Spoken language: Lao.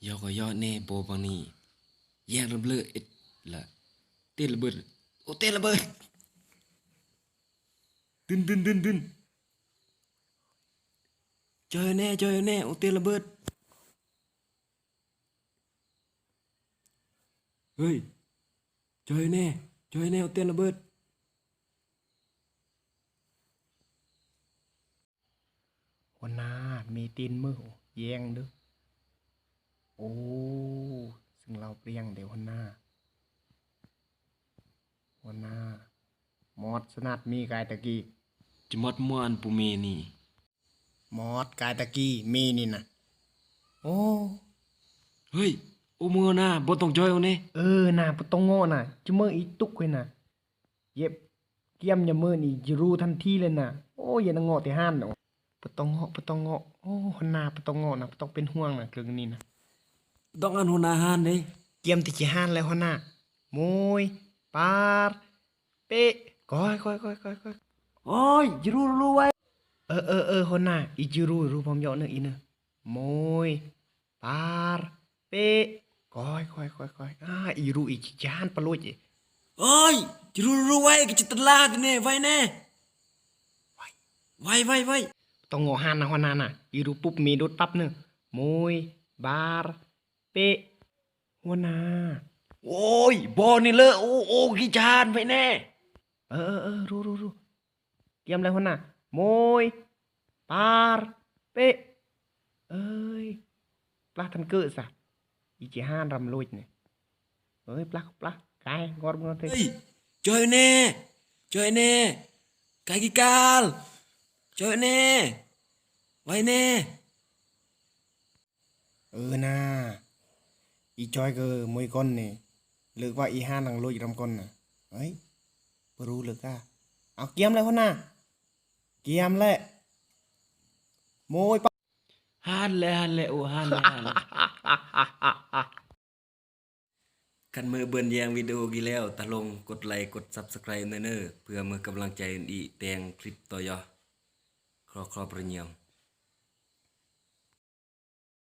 ຢໍ່ກໍຢໍ່ແນ່ ບໍ່ບາງນີ້ ແຍງລະເລີເອັດລະ ເຕະລະເບີດ ໂອ ເຕະລະເບີດ ດຶນ ດຶນ ດຶນ ດຶນ ຈ່ອຍແນ່ ຈ່ອຍແນ່ ໂອ ເຕະລະເບີດ ເຮີ້ຍ ຈ່ອຍແນ່ ຈ່ອຍແນ່ ໂອ ເຕະລະເບີດ. ຫົວໜ້າ ມີຕີນມື ແຍງເດີ້ ໂອ້ ຊຶ່ງລາວປ່ຽງເດ້ ຫົວໜ້າ ຫົວໜ້າ ໝອດສະໜາດມີກາຍຕະກີ້ ຈະໝອດມ່ວນປູເມນີ້ ໝອດກາຍຕະກີ້ມີນີ້ນະ ໂອ້ ເຮີ້ຍ ໂອ ມືນະ ບໍ່ຕ້ອງຈ່ອຍເອົາເນ ເອີ ນະ ບໍ່ຕ້ອງເງາະນະ ຈະເມີອີຕຸກເວີຍນະ ເຢັບ ກຽມຍາເມີນີ້ຈະຮູ້ທັນທີເລີຍນະ ໂອ້ ຢ່ານະເງາະແຕ່ຫັ້ນ ບໍ່ຕ້ອງເງາະ ບໍ່ຕ້ອງເງາະ ໂອ້ ຫົວໜ້າ ບໍ່ຕ້ອງເງາະນະ ບໍ່ຕ້ອງເປັນຫ່ວງນະ ເລື່ອງນີ້ນະ ຕ້ອງອັນຫົວໜ້າຫັ້ນເດ້ ກຽມແຕ່ຈະຫັ້ນແລ້ວຫົວໜ້າ ໂມຍ ປາດ ເປະ ກອຍ ກອຍ ກອຍ ກອຍ ກອຍ ໂອ້ຍ ຈະຮູ້ ຮູ້ໄວ້ ເອີ ເອີ ເອີ ຫົວໜ້າ ອີຈະຮູ້ ຮູ້ພ້ອມເຍາະເນີ ອີເນີ ໂມຍ ປາດ ເປະ ກອຍ ກອຍ ກອຍ ກອຍ ອາ ອີຮູ້ ອີຈະຢ້ານປາໂລດ ໂອ້ຍ ຈະຮູ້ ຮູ້ໄວ້ ກະຈະຕະລາດແນ່ ໄວແນ່ ໄວ ໄວ ໄວ ຕ້ອງເງາະຫັ້ນນະ ຫົວໜ້ານະ ອີຮູ້ປຸບ ເມໂດດປັບເນີ ໂມຍ ບາດ ເປະ ຫົວໜ້າ ໂອ້ຍ ບໍ່ນີ້ເລີ ໂອ ໂອ ກິຈານ ໄວແນ່ ເອີ ເອີ ເອີ ຮູ້ ຮູ້ ຮູ້ ກຽມແລ້ວຫົວໜ້າ ໂມຍ ປາດ ເປະ ເອີຍ ປາທັນເກີດສະ ອີຈະຫ້ານຣຳໂລດນີ້ ເອີຍ ປາ ປາ ກາຍ ງອດ ງອດ ເຮີ້ຍ ຈ່ອຍແນ່ ຈ່ອຍແນ່ ກາຍກິການ ຈ່ອຍແນ່ ໄວແນ່. ເອີນາ ອີຈອຍກະມວຍກ່ອນນີ້ ເລີກວ່າອີຫ້ານາງໂລດລຳກ່ອນນະ ເອີຍ ບໍ່ຮູ້ເລີກກະ ເອົາ ກຽມແລ້ວຫັ້ນນະ ກຽມແລ້ວ ໂມຍປະ ຫັ້ນແຫຼະ ຫັ້ນແຫຼະ ໂອ ຫັ້ນແຫຼະ ຫັ້ນແຫຼະ. ຄັນເມີເບິ່ນແຍງວິດີໂອກີ້ແລ້ວ ຕາລົງກົດໄລກົດຊັບສະໄຄຣບແນ່ເນີ ເພື່ອເມີກຳລັງໃຈອີກແຕ່ງຄລິບຕໍ່ຢໍ່ ຂໍ ຂໍພະເນຍ.